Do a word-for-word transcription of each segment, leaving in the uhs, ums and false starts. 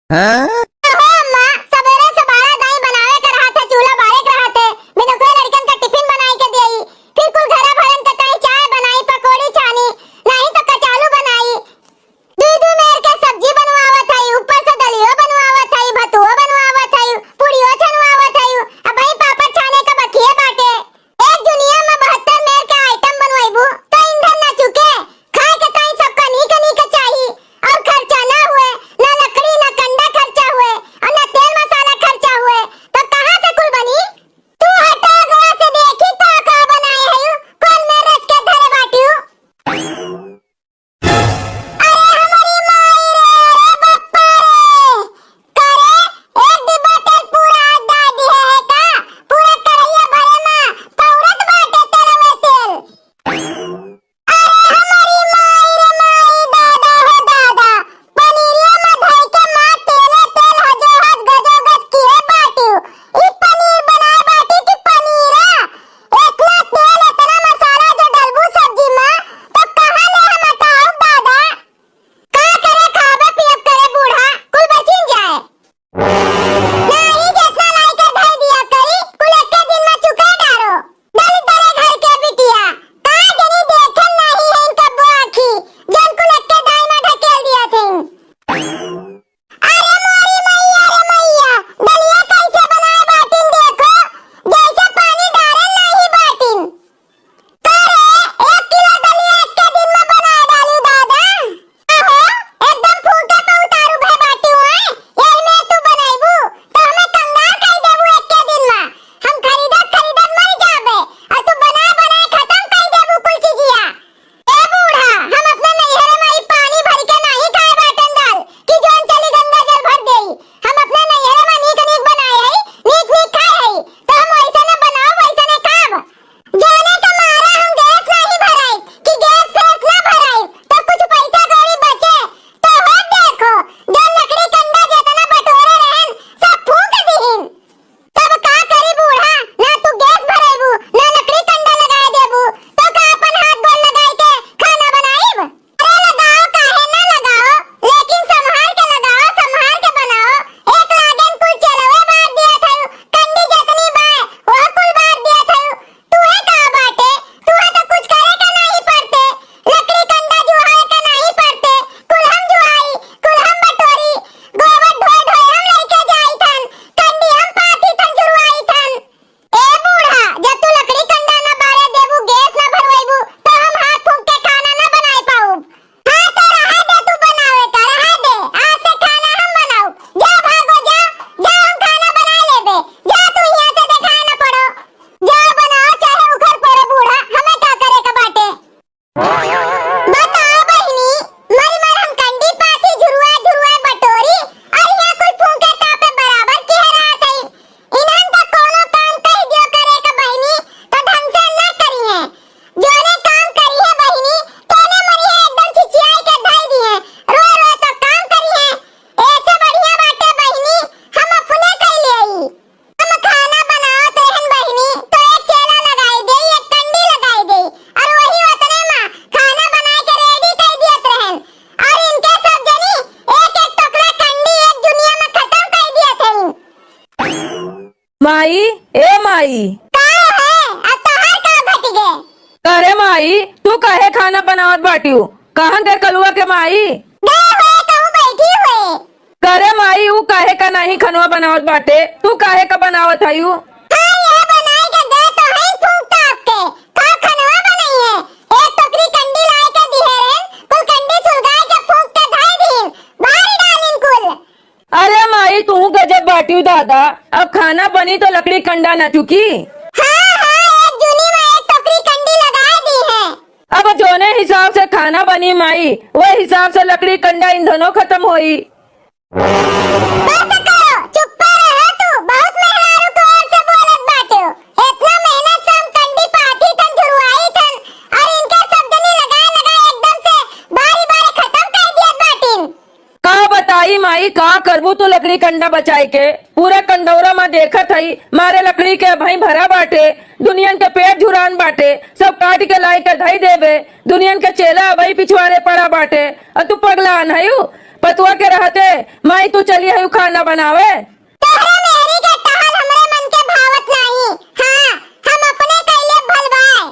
हाँ? हो अम्मा, सबेरे से बड़ा दाई बनावे के रहत है, चूल्हा बारे के रहत है, बिनोकवे लड़कन का टिफिन बनाई के देई, फिर कुल घरा भरन के ताई चाय बनाई, पकौड़ी छानी, नाही तो कचालू बनाई। दुई दुई मेर के सब्जी बनवावत हई, ऊपर से दलियो बनवावत हई, भतुओ बनवावत हई, पूड़ियो छनवावत हई, अब भाई पापड़ छाने का बकिए बाटे। एक जुनिया में बहत्तर मेर के आइटम बनवाइबू तो ईंधन ना चुके, खाए के ताई सबका नीक नीक चाही, और खर्चा ना हुए, ना लकड़ी ना कंडा खर्चा हुए, और ना तेल मसाला खर्चा हुए, तो कहाँ से कुल बनी? तू हटा गया से देखी तो का बनाए हयू, कौन में रच के धरे बाटियो? अरे हमारी माई रे, अरे बप्पा रे, करे एक डिब्बा तेल पूरा आज डाल दिए है का? पूरा कढ़ैया भरे में पौरत बाटे तेल में तेल। अरे हमारी माई रे माई, दादा हो दादा, पनीरिया में धई के माँ तेले तेल हजो हज गजो गज किए बाटियो। ई पनीर बनाए बाटी कि पनीरा? इतना तेल, इतना मसाला जो डलबू सब्जी में, तो कहाँ ले हम हटाऊ दादा? का करे खाबे पियब करे बूढ़ा, कुल बचिन जाए। नाही जितना लाई के धई दिया करी, कुल एक्के दिन में चुके डारो। दलिद्दरे घर के बिटिया, का जनी देखे नाही है इनका बुआ आँखी, जौन कुल एक्के दाई में ढकेल दिया थे। अरे मोरी मैया रे मैया, दलिया कैसे बनाए बाटिन देखो, जैसे पानी डारे नाही बाटिन। का रे, एक किलो दलिया एक्के दिन में बनाए डाली दादा? आहो, एकदम फूटे पे उतारू भे बाटिउ है, यही में तू बनैबू, तो हमें कंगाल कर देबू एक्के दिन में। हम खरीदत खरीदत मर जाबे, और तू बनाए बनाए खत्म कर देबू कुल चीजिया। ए बूढ़ा, हम अपने नैहरे में ई पानी भर के नाही खाए बाटन दाल, कि जोन चली गंगा जल भर देई। हम अपने नैहरे में नीक नीक बनाए हई, नीक नीक खाए हई, तो हम वैसने बनाओ, वैसने खाब। जाने का मारा हम गैस नाही भराई, कि गैस फैस ना भराई, तो कुछ पैसा कौड़ी बचे, तो हो देखो, जो लकड़ी कंडा जितना बटोरे रहन, सब फूंक दिहिन। तब का करी बूढ़ा, ना तू गैस भरेबू, ना लकड़ी कंडा लगाए देबू, तो का अपन हाथ गोड़ लगाई के खाना बनाइब? अरे लगाओ, काहे ना लगाओ, लेकिन संभाल के लगाओ, संभाल के बनाओ। एक लागेन कुल चेलवे बार दिया था, कंडी जतनी बाय, वह कुल बार दिया था। तुहे का बाटे, तुहे तो कुछ करे का नाही पड़ते। लकड़ी कंडा जुहाए का नाही पड़ते। कुल हम जुहाई, कुल हम बटोरी, गोबर ढोए ढोए हम लेके जाई थन, कंडी हम पाथी थन, जुरवाई थन। ए बूढ़ा, जब तू लकड़ी कंडा ना बारे देबू, गैस ना भरवाइबू, तो हम हाथ फूंक के खाना ना बनाए पाउब। हाँ, तो रहा दे तू बनावे का, रहा दे। आज से खाना हम बनाउब। जा भागो, जा, जा हम खाना बनाए लेबे। जा तू यहाँ से देखाए ना पड़ो। जा बनाओ, चाहे उखड़ पड़ो बूढ़ा, हमें का करे का बाटे। बताओ बहिनी, मर मर हम कंडी पाथी झुरुआ झुरुआ बटोरी, और यहाँ कुल फूंके तापे बराबर किहे रहत हई। इन्हन का कोनो काम कह दियो करे का बहिनी, तो ढंग से ना करिहे। जोने काम करिहे बहिनी, तोने मरिहे एकदम चिचियाई के धई दिहे। रोए रोए तो काम करिहे। ऐसे बढ़िया बाटे बहिनी, हम अपने कई लेई। हम खाना बनावत रहन बहिनी, तो एक चेला लगाई देई, एक कंडी लगाई देई, और वही ओतने मा खाना बनाए के रेडी कर दियत रहन, और इनके सब जनी एक एक टुकड़ा कंडी एक जुनिया में खत्म कर दियत हई। माई, ए माई। का है? अब तोहार का घट गे? अरे माई, तू काहे खाना बनावत बाटियो? कहाँ गे कलुआ के माई? गए हुए कहूँ बैठी हुए। करे माई, ऊ काहे का नाही खनवा बनावत बाटे? तू काहे का बनावत हयू? हाँ, ये बनाए के गए तो है फूंक ताप के। का खनवा बनाई है? एक टोकरी कंडी लाए के दिहे रहन, कुल कंडी सुलगाए के फूंक के धाई दीन। बाहर डालिन कुल। अरे माई, तू गजब बाटियो दादा, अब खाना बनी तो लकड़ी कंडा ना चुकी। हाँ, हाँ, एक जूनी में एक टोकरी कंडी लगा दी है। अब जोने हिसाब से खाना बनी माई, वह हिसाब से लकड़ी कंडा ईंधनो खत्म होई। बस करो, चुप्पा रहो तू, बहुत मेहरारू के ओर से बोलत बाटे। इतना मेहनत से हम कंडी पाथी थन, झुरवाई थन, और इनके सब जनी लगा लगा एकदम से बारी बारी खत्म कर दियत बाटिन। का बताई माई, का करबू तू लकड़ी कंडा बचाए के? पूरा कंडौरा मा देखत हई, मारे लकड़ी के अबहीं भरा बाटे, दुनियन के पेट झुरान बाटे, सब काट के लाई के धई देबे, दुनियन के चेला अबहीं पिछवारे पड़ा बाटे, अ तू पगलान हयू? पतुआ के रहते माई तू चली हयू खाना बनावे। तोहरे मेहरी के टहल हमरे मन के भावत नाही। हाँ, हम अपने कैले भलवाए।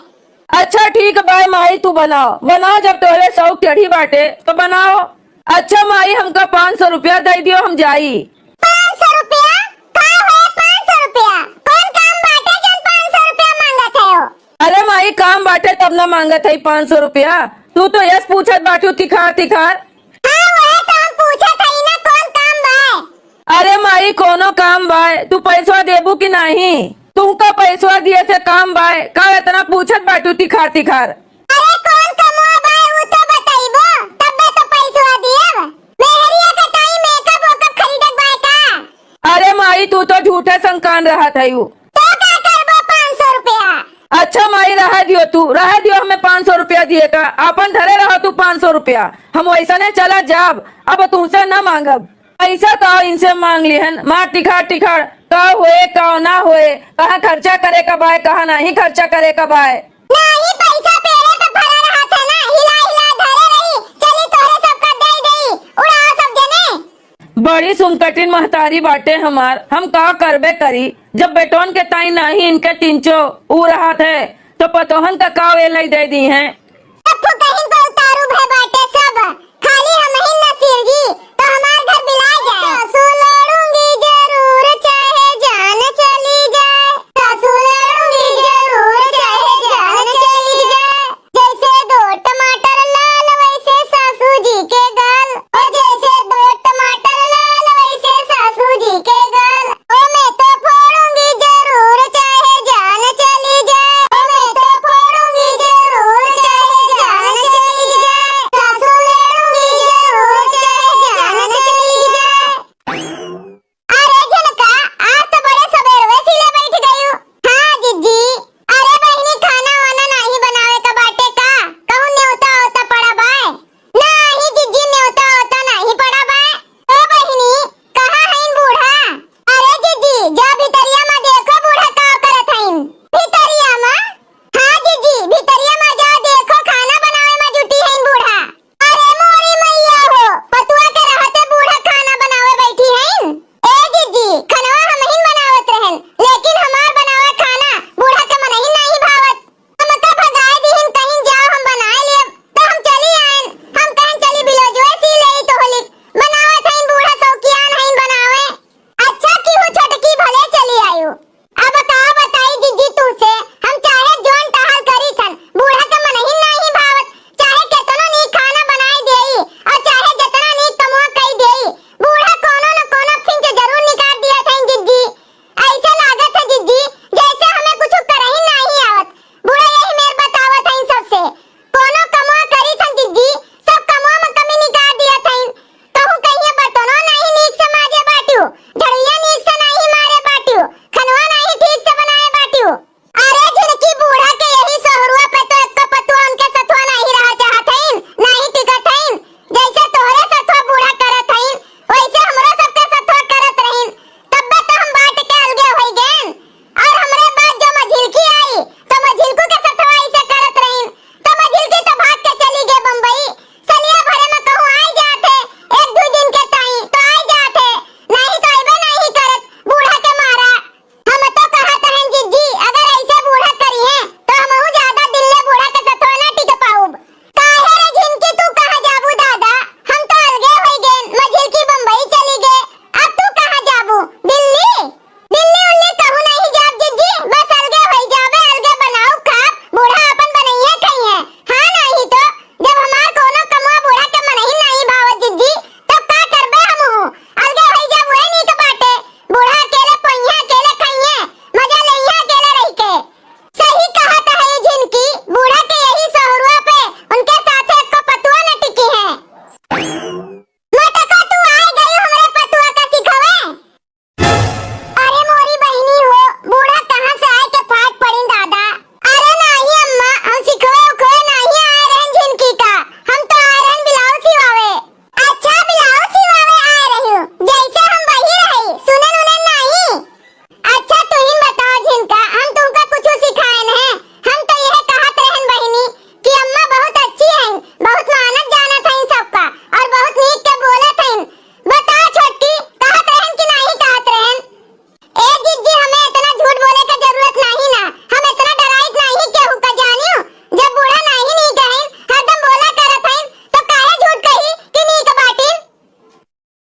अच्छा ठीक बाय माई, तू बनाओ, बनाओ, जब तोहरे शौक चढ़ी बाटे तो बनाओ। अच्छा माई, हमका पाँच सौ रुपया दे दियो, हम जाई। पाँच सौ रुपया? का होए पाँच सौ रुपया? कौन काम बाटे जौन पाँच सौ रुपया मांगत है हो? अरे माई, काम बाटे तब ना मांगत है पाँच सौ रुपया। तू तो यस पूछत बाटू तिखार तिखार। हाँ, वह तो हम पूछत हई ना, कौन काम बाय? अरे माई, कोनो काम बाय, तू पैसवा देबू कि नाही? तुमका पैसवा दिए से काम बाय, का इतना पूछत बाटू तिखार तिखार? अरे कौन कमवा बाय, उ तो बतइबो, तब्बे तो पैसवा दियब। मेहरिया के ताई मेकअप वेकअप खरीदत बाय का? अरे माई, तू तो झूठे संकान रहत है। तो का करबो पाँच सौ रुपया? अच्छा माई, रह दियो तू, रह दियो, हमें पाँच सौ रुपया दिए का, अपन धरे रहो तू पाँच सौ रुपया, हम वैसने चला जाब, अब तुमसे ना मांगब। पैसा का इनसे मांग लिहन, मार तिखार तिखार, का होए, का ना होए, कहाँ खर्चा करे का बाय, कहाँ नाही खर्चा करे का बाय। नाही पैसा पेड़े पे फरा रहत है ना, हिला हिला धरे रही, चली तोहरे सबका दे देई, उड़ाओ सब जने। बड़ी सुनकटिन महतारी बाटे हमार, हम का करबे करी, जब बेटौन के ताई नाही इनके तिनचो ऊ रहत है, तो पतोहन का का वे लई दे दी हैं। सब फुकहिन को उतारू भय बाटे सब, खाली हमहिन नसीब जी, तो हमार घर बिलाय जाए। सासू लड़ूंगी जरूर, चाहे जान चली जाए। सासू लड़ूंगी जरूर, चाहे जान चली जाए। जैसे दो टमाटर लाल, वैसे सासू जी के गाल। ओ जैसे दो टमाटर लाल, वैसे सासू जी के गाल। ओ मैं तो फोड़ूंगी जरूर, चाहे जान चली जाए। ओ मैं तो फोड़ूंगी जरूर, चाहे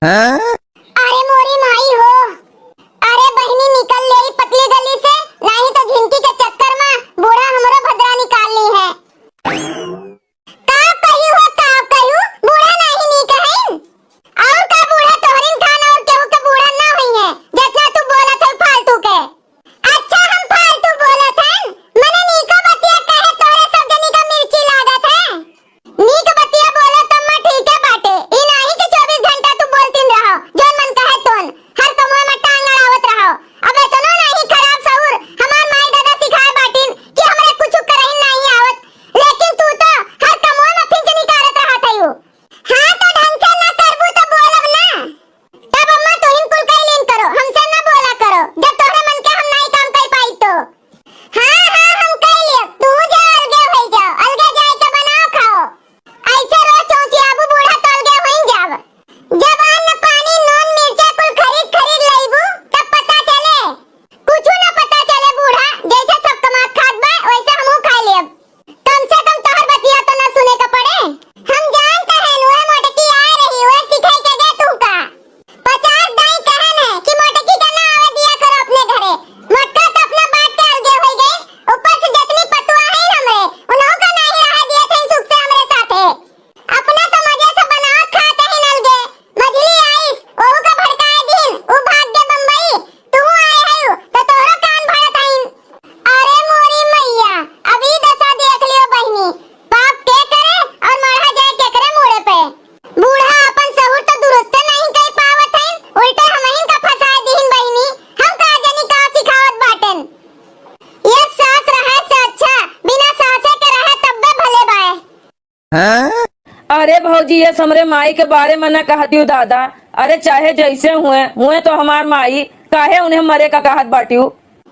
हाँ? अरे मोरी माई हो, अरे बहिनी निकल ले ई पतली गली से, नाही तो झिनकी के चक्कर मा बूढ़ा हमरो भद्रा निकाल ली है। का कही हो, का कही, बूढ़ा नाही नीक है। और का बूढ़ा तोहरिन खान और केहू के बूढ़ा ना होई है, जितना तू बोलत है फालतू के। अच्छा हम फालतू बोलत हन, मने नीको बतिया कहे तोहरे सब जनी का मिर्ची लागत है। नीक बतिया बोलो तब मैं ठीके बाटे। ई नाही कि चउबीस घंटा तू बोलतिन रहो, जौन मन कहे तोन। हर कमवा में टांग अड़ावत रहो। अब एतनो नाही खराब सऊर हमार माई दादा सिखाए बाटिन कि हमरे कुछ करहिन नाही आवत। लेकिन तू तो हर कमवा में फिंच निकारत रहत हयू। हाँ तो ढंग से ना करबू तो बोलब ना। तब अम्मा तुहिन कुल कई लीन करो, हमसे ना बोला करो। जब तोहरे मन के हम नाही काम कर पाई तो। हाँ, हाँ, हम कई लेब। तू जा, अलगे होई जाओ, अलगे जाए के बनाओ खाओ। ऐसे रोज चौंचियाबू बूढ़ा तो अलगे होई जाब। जब अन्न पानी नून मिर्चा कुल खरीद खरीद लईबू तब पता चले। कुछ ना पता चले बूढ़ा, जैसे सब कमात खात बा वैसे हमहू खा लेब। कम से कम तोहर बतिया तो ना सुने के पड़े। हम जानत हन, वह मोटकी आए रही, वह सिखाई के गए तू का। पचास दाई कहन है कि मोटकी के ना आवे दिया करो अपने घरे। मोटका तो अपना बात के अलगे होई गई, ऊपर से जतनी पतुआ है हमरे, उन्हों का नाही रहा दिए थे सुख से हमरे साथे। अपना तो मजे से बनावत खात ही अलगे, मझली आइस, ओहू का भड़काए दिन, ऊ भाग गए बम्बई, तू आए हयू, तो तोहरो कान भरत हईन। अरे मोरी मैया, अब ई दशा देख लियो बहिनी, पाप के करे और मढ़ा जाए केकरे मूड़े पे। बूढ़ा अपन सहूर तो दुरुस्ते नहीं कई पावत हईन, उल्टे हमहिन का फंसाए दिहिन बहिनी। हम का जनी का सिखावत बाटेन। ये सास रहे से अच्छा बिना सासे के रहे तब्बे भले बाए। हाँ? अरे भौजी, ये हमरे माई के बारे में न कहतियो दादा। अरे चाहे जैसे हुए, हुए तो हमार माई, काहे उन्हें मरे का कहत बाटियो?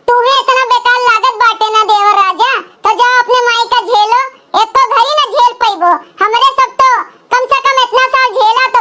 तुहे इतना बेकार लागत बाटे ना देवर राजा, तो जाओ अपने माई का झेलो, एको घड़ी ना झेल पइबो। हमरे